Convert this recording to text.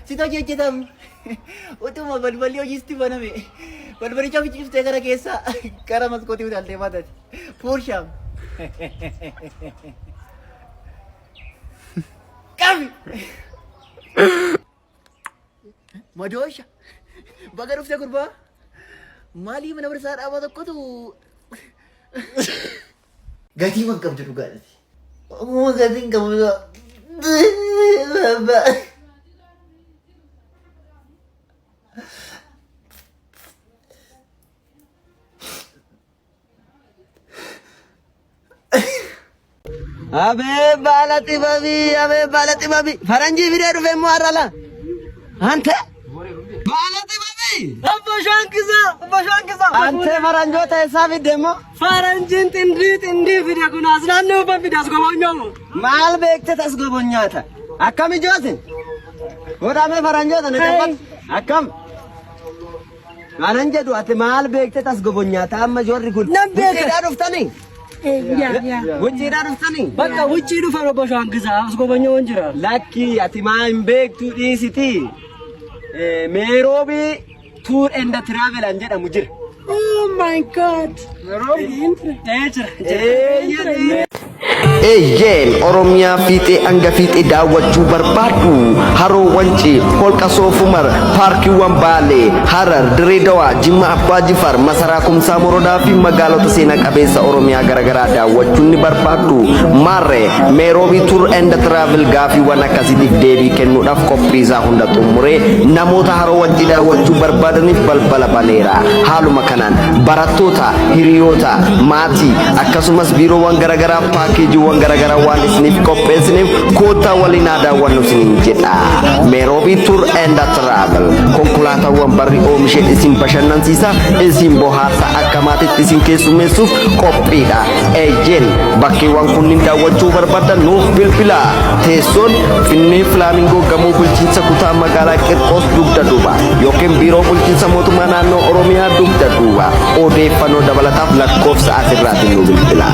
Situ hojii hojjetam. Utuma balballi hojii sitti baname. Balbalicha ofi ciftee gara keessaa gara maskootii utaaltee baatati. Fuurshaam. Qabi! Madoosha. Baga dhufte gurbaa. Maalii mana barsaa dhaabaa tokkotu gatii man qabdu dhugaadhati. Uumama gatii hin qabu. Abee baala xibabii, abee baala xibabii. Faranjii fidee dhufe immoo har'a laa. Ante baala xibabii. Obbo Shaankisaa, Obbo Shaankisaa. Ante faranjoota eessaa fidde immoo? Faranjiin xindii xindii fide kun as naannoo ban fide as gobonyomu. Maal beekte tas gobonyaata? Akkam ijoosin? Godhamee faranjoota na gaafatu. Akkam? Maalan jedhu ati maal beekte tas gobonyaata amma jorri kun? Nan beeka. Wucciidhaa dhuftanii? Wucciidhaa dhuftanii? Bakka wuccii dhufan Obbo Shaankisaa as gobonyoon jira. Lakki ati maa hin beektu dhiisiti. Meeroobii Tour and Travel an jedhamu jira. Oh my God. Ee jira. Eeyyee. Eeyyeen Oromiyaa fiixee hanga fiixee daawwachuu barbaaddu? Haroo Wancii, Holqa Soofumar, Paarkiiwwan Baalee, Harar, Dirree Dawaa, Jimma Abbaa Jifaar, Masaraa Kumsaa Morodaa fi magaalota seena qabeessa Oromiyaa garaagaraa daawwachuu ni barbaaddu? Maarree Meeroobii Tour and Travel gaafiiwwan akkasiitiif deebii kennuudhaaf qophii isaa hunda xumuree namoota Haroo Wancii daawwachuu barbaadaniif balbala baneera. Haaluma kanaan barattoota, hiriyoota, maatii akkasumas biiroowwan garaagaraa paakeejiiwwan garaagaraa waan isiniif qopheessineef koottaa waliin haa daawwannu isiniin jedha. Meeroobii Tour and Travel konkolaataawwan barri oomisheen isin bashannansiisa, isin bohaarsa akka maatiitti isin keessummeessuuf qophiidha. Eeyyeen bakkeewwan kunniin daawwachuu barbaadan nuuf bilbilaa. Teessoon Finfinnee Filaamingoo gamoo bulchiinsa kutaa magaalaa Qirqoos dugda duuba yookiin biiroo bulchiinsa mootummaa naannoo Oromiyaa dugda duuba. Odeeffannoo dabalataaf lakkoofsa asirraatiin nu bilbilaa.